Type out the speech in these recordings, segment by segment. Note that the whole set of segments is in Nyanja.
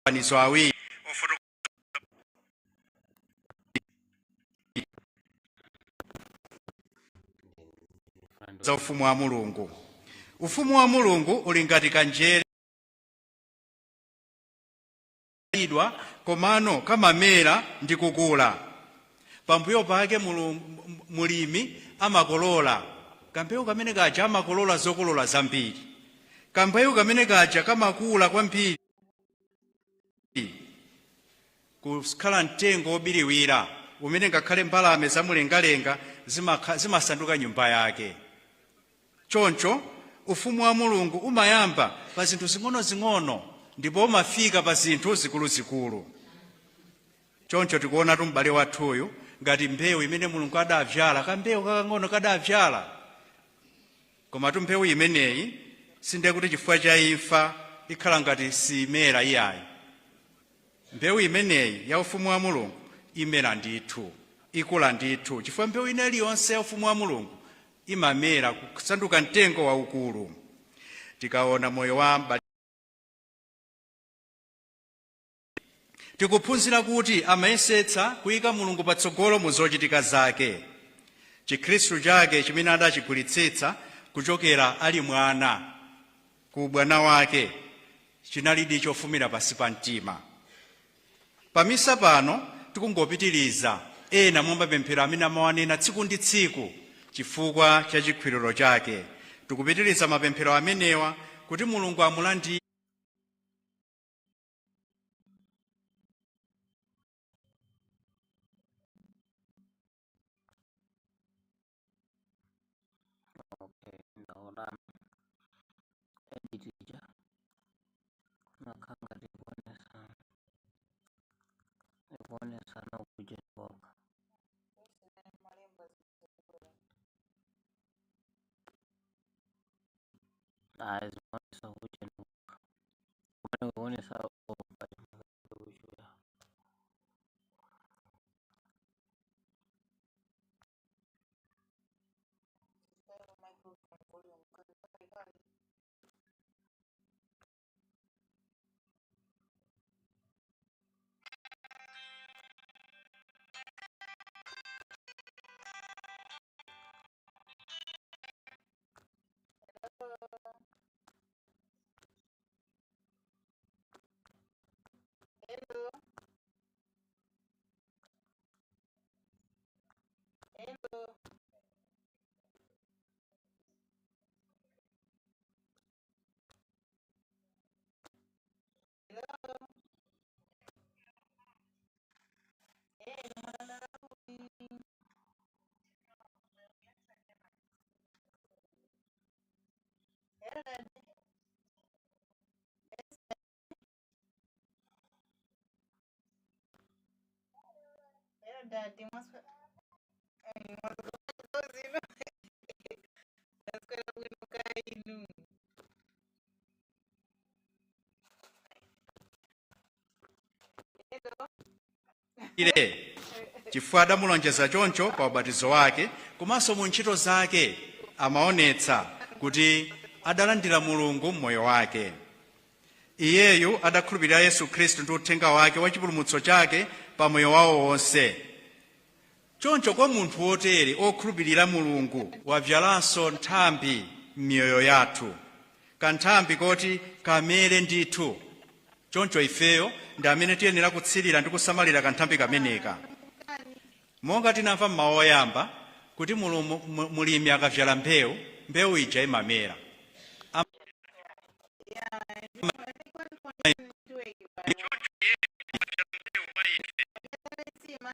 Mafanizo awiri za ufumu wa Mulungu. Ufumu wa Mulungu uli ngati kanjere idwa komano kamamera ndi kukula. Pambuyo pake mulimi amakolola kambewu kamene kaja, amakolola zokolola zambiri. Kambewu kamene kaja kamakula kwambiri kukhala mtengo wobiriwira umene ngakhale mbalame zamumlengalenga zimasanduka nyumba yake. Choncho ufumu wa Mulungu umayamba pa zinthu zing'onozing'ono ndipo umafika pa zinthu zikuluzikulu. Choncho tikuonatu m'bale wathuyu ngati mbewu imene Mulungu adavyala, kambewu kakang'ono kadavyala. Komatu mbewu imeneyi sindiye kuti chifukwa cha imfa ikhala ngati simera iyayi. Mbewu imeneyi ya ufumu wa Mulungu imera ndithu, ikula ndithu, chifukwa mbewu ina iliyonse ya ufumu wa Mulungu imamera kusanduka mtengo waukulu. Tikaona moyo wa m'bale, tikuphunzira kuti amayesetsa kuyika Mulungu patsogolo mu zochitika zake. Chikhristu chake chimene adachigwiritsitsa kuchokera ali mwana ku ubwana wake chinalidi chofumira pansi pa mtima. Pamisa pano tikungopitiriza ena mwa mapemphero amene amawanena tsiku ndi tsiku chifukwa cha chikhulupiriro chake. Tikupitiriza mapemphero amenewa kuti Mulungu amulandire. Okay, ndaona edit ija makhala ngati ikuonesa no kuja koka. Ayi, zimaonesa kuja kumene kuonesa kuchuya. Microphone volume kali. Hello. Hello. Hello. Eh, mwana kuti. Hello, Daddy. Hello, Daddy. Mwaswera Ndaswera bwino kainu. Hello. Ile chifukwa adamulonjeza choncho pa ubatizo wake, komanso mu ntchito zake amaonetsa kuti adalandira Mulungu mmoyo wake. Iyeyu adakhulupirira Yesu Khristu ndi uthenga wake wa chipulumutso chake pa moyo wawo wonse. Choncho kwa munthu wotere okhulupirira Mulungu wavyalanso nthambi m'miyoyo yathu, kanthambi koti kamere ndithu. Choncho ifeyo ndi amene tiyenera kutsirira ndi kusamalira kanthambi kameneka. Monga tinamva mmawu oyamba kuti mulimi akavyala mbewu, mbewu ija imamera. Yeah, network sima.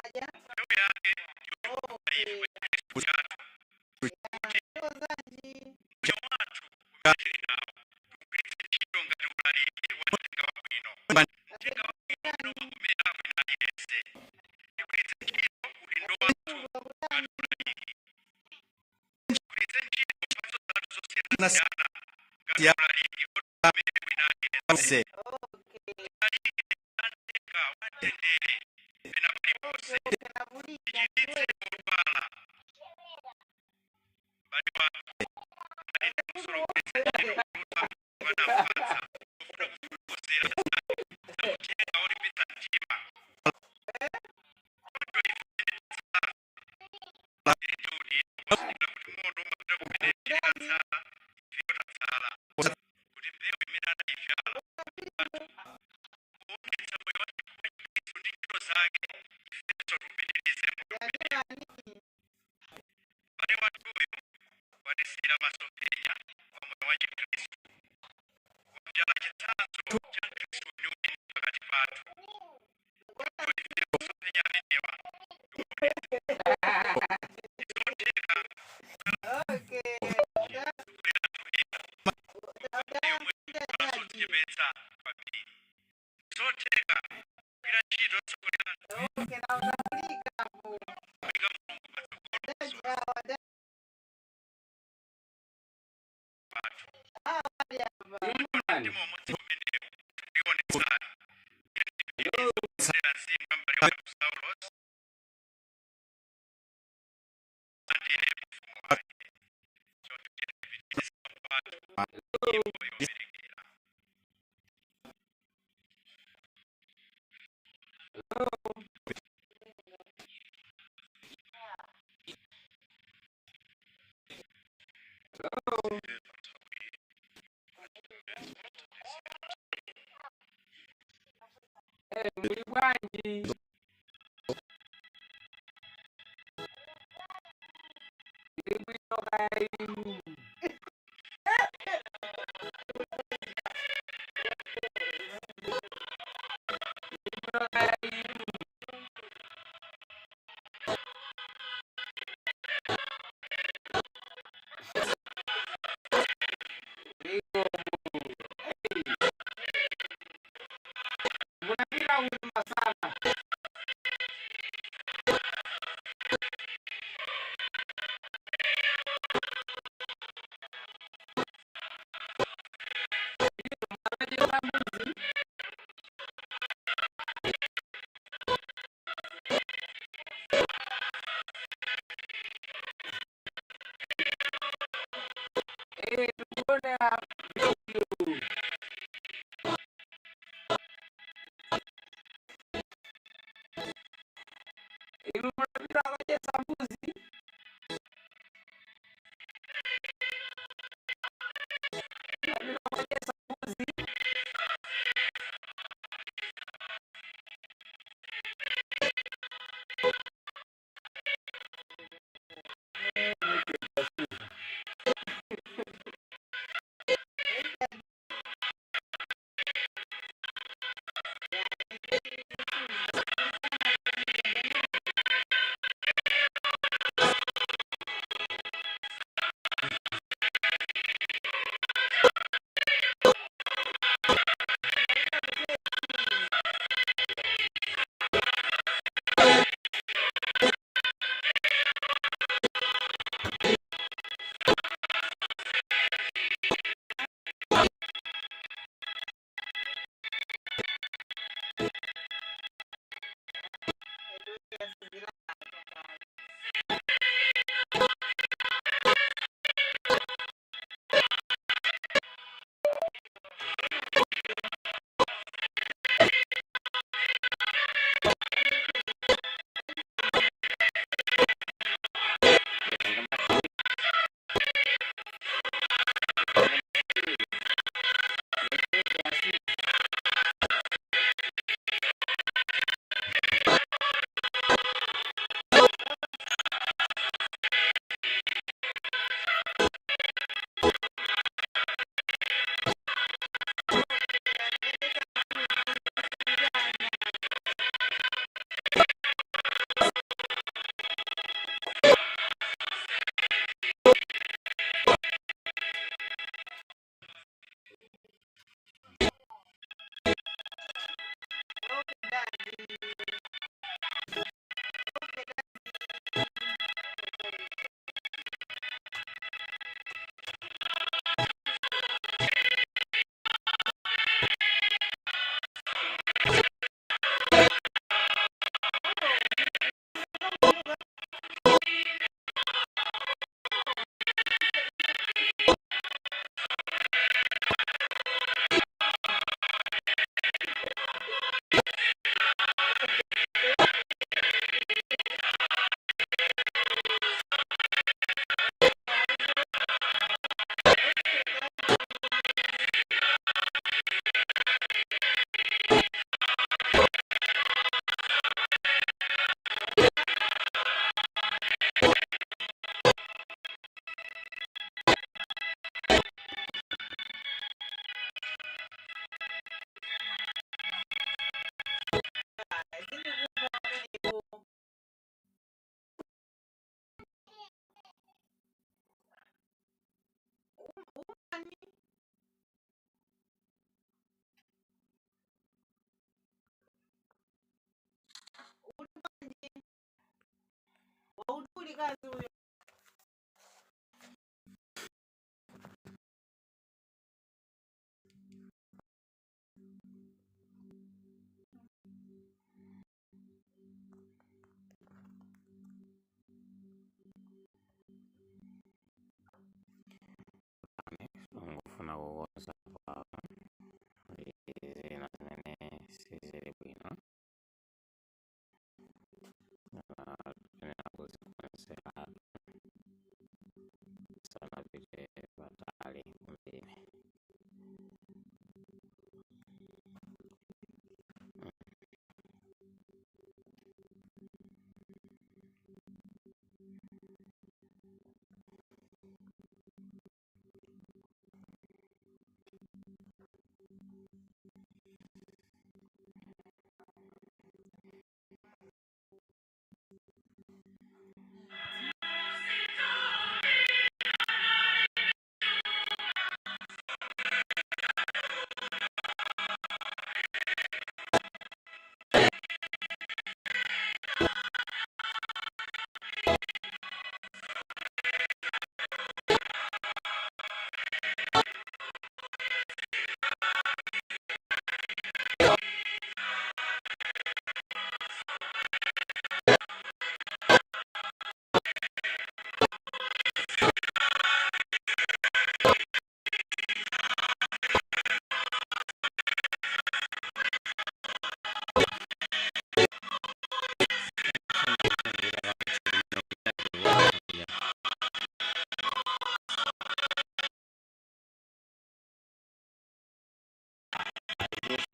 Aja. Okay. Yeah, zanji. Se Okay. Okay, kanavulika. Okay. Okay, naona kulika hapo. Daddy hawa, daddy hapa. Muli bwanji? Ndili bwino, kaya inu? Ndili bwino, kaya inu? Munapita kuti masana? Munacheza mbuzi? Tikuonera video. Inu munapita kucheza mbuzi? Munapita kucheza mbuzi? Wachikazi uyo. Ungofuna kukonza papa zina zimene sizili bwino, tiyenera kuzikonzeratu tisanapite patali kwambiri.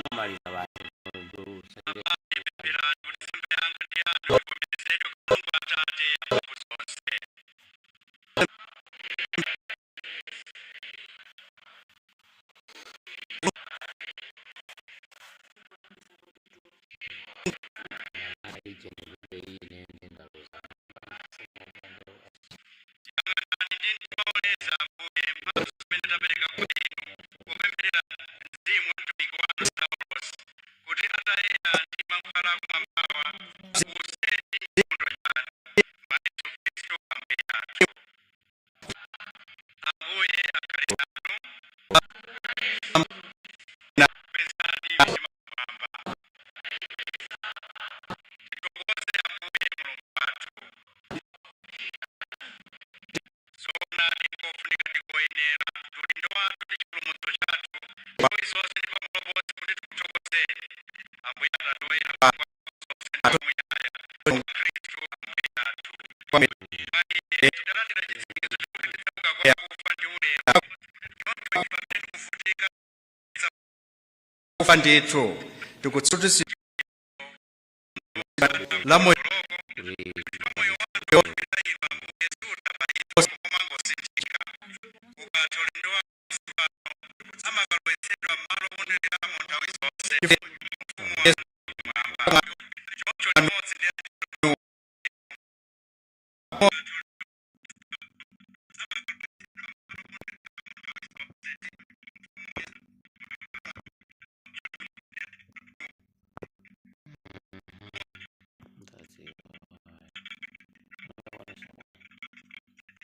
Kumaliza basi. Kufa ndithu tikutsutsi la moyo.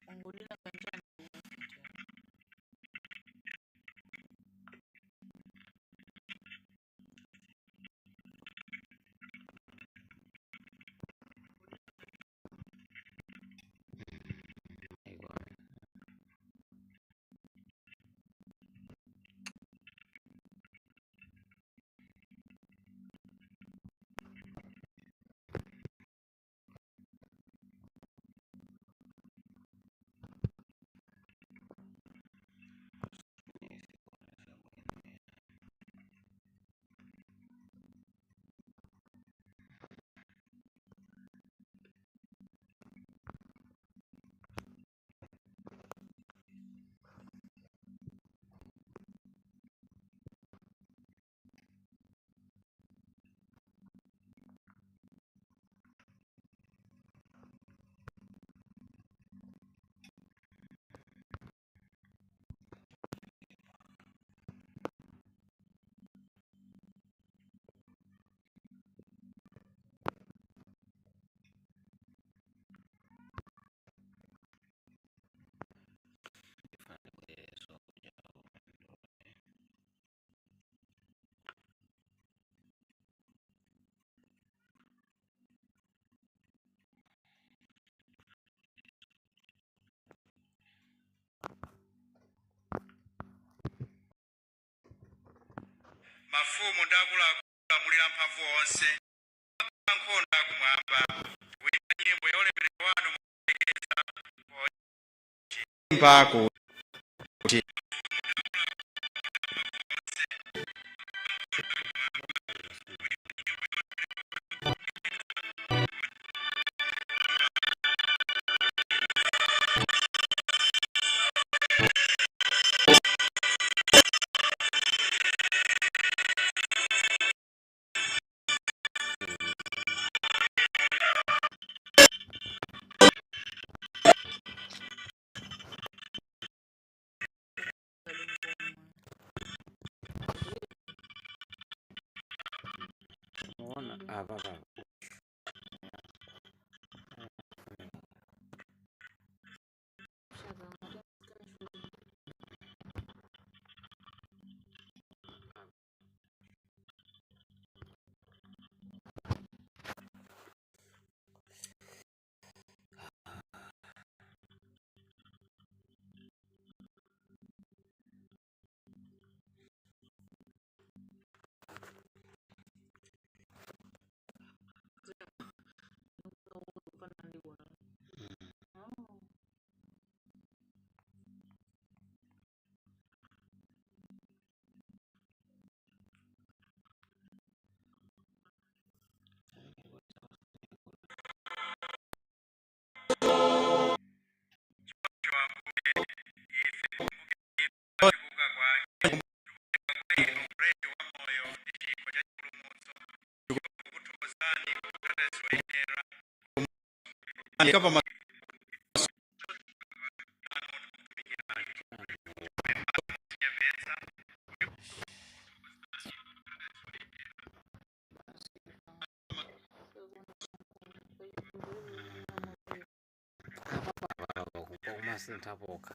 Ungulila kanjani? Mafumu ndi akuluakulu alamulira mphamvu onse, ankhondo akumwamba, kuyimba nyimbo ya ulemerero wanu molekeza poyimba kuti. Muona apa pa. Kuuka kwake inu mredi wa moyo ndi chikho cha chipulumutso, kukuthokozani kutatizoyenera. Apa pa kumasintha pokha.